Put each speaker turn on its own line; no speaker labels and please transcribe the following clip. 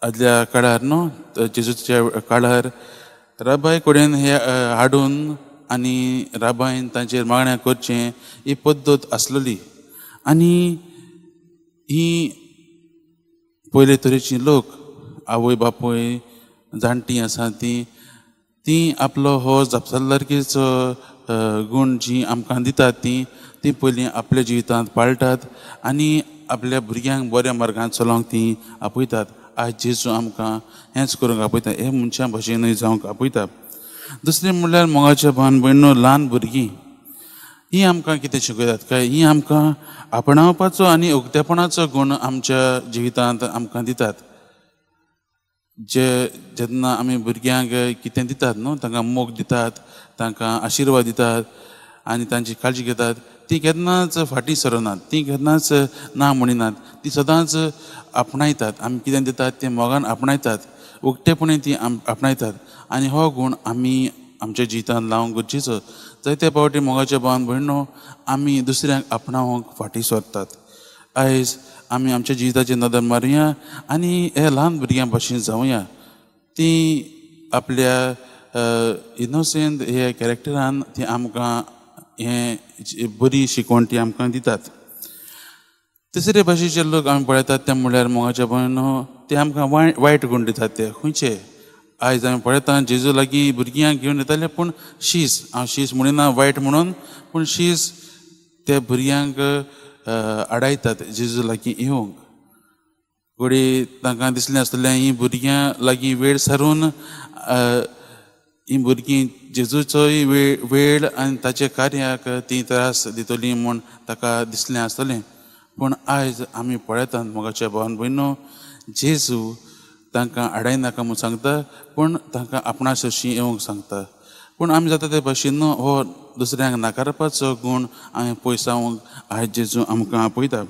आदल्या काळार न्हू जेजूच्या काळार राबाय कडेन हे हाडून आनी राबायन तांचेर मागण्या करचें ही पद्दत आसलेली. आनी ही पयले तरेची लोक आवय बापूय जाणटीं आसा ती ती आपलो हो जापसालदारकीचो गूण जी आमकां दितात ती ती पयलीं आपल्या जिवितांत पाळटात आनी आपल्या भुरग्यांक बऱ्या मार्गान चलोवंक ती आपयतात. आयज जेजू आमकां हेंच करूंक आपयता, हे मनशां भशेनूय जावंक आपयता. दुसरें म्हणल्यार मोगाच्या भावन भयणो ल्हान भुरगीं ही आमकां कितें शिकयतात काय ही आमकां आपणावपाचो आनी उक्तेपणाचो गूण आमच्या जिवितांत आमकां दितात. जे जेन्ना आमी भुरग्यांक कितें दितात न्हू, तांकां मोग दितात, तांकां आशिर्वाद दितात आनी तांची काळजी घेतात, ती केन्नाच फाटीं सरनात, ती केन्नाच ना म्हणिनात, ती सदांच आपणायतात. आमी कितें दितात तें मोगान आपणायतात, उक्तेपणी ती आपणायतात आनी हो गूण आमी आमच्या जिवितांत लावंक गरजेचो. जायते फावटी मोगाच्या भावन भयणो आमी दुसऱ्यांक आपणावंक फाटीं सरतात. आयज आमी आमच्या जिविताचेर नदर मारुया आनी हे ल्हान भुरग्यां भशेन जावया. ती आपल्या इनोसेंट हे कॅरेक्टरान ती आमकां हें बरी शिकवण ती आमकां दितात. तिसरे भाशेचे लोक आमी पळयतात ते म्हणल्यार मोगाच्या भयणो ते आमकां वायट गूण दितात. ते खंयचे आयज आमी पळयता जेजू लागीं भुरग्यांक घेवन येताले, पूण शीस, हांव शीस म्हणिना वायट म्हणून, पूण शीस ते भुरग्यांक आडायतात जेजू लागीं येवंक. घडये तांकां दिसलें आसतलें हीं भुरग्यां लागीं वेळ सारून हीं भुरगीं जेजूचोय वेळ आनी ताच्या कार्याक तीं त्रास दितलीं म्हूण ताका दिसलें आसतलें. पूण आयज आमी पळयतात मोगाच्या भावन भयणो जेजू तांकां आडायनाका म्हूण सांगता, पूण तांकां आपणा सरशीं येवंक सांगता. पूण आमी जाता ते भाशेन हो दुसऱ्यांक नाकारपाचो गूण आमी पयसावंक आयज जेजू आमकां आपयता.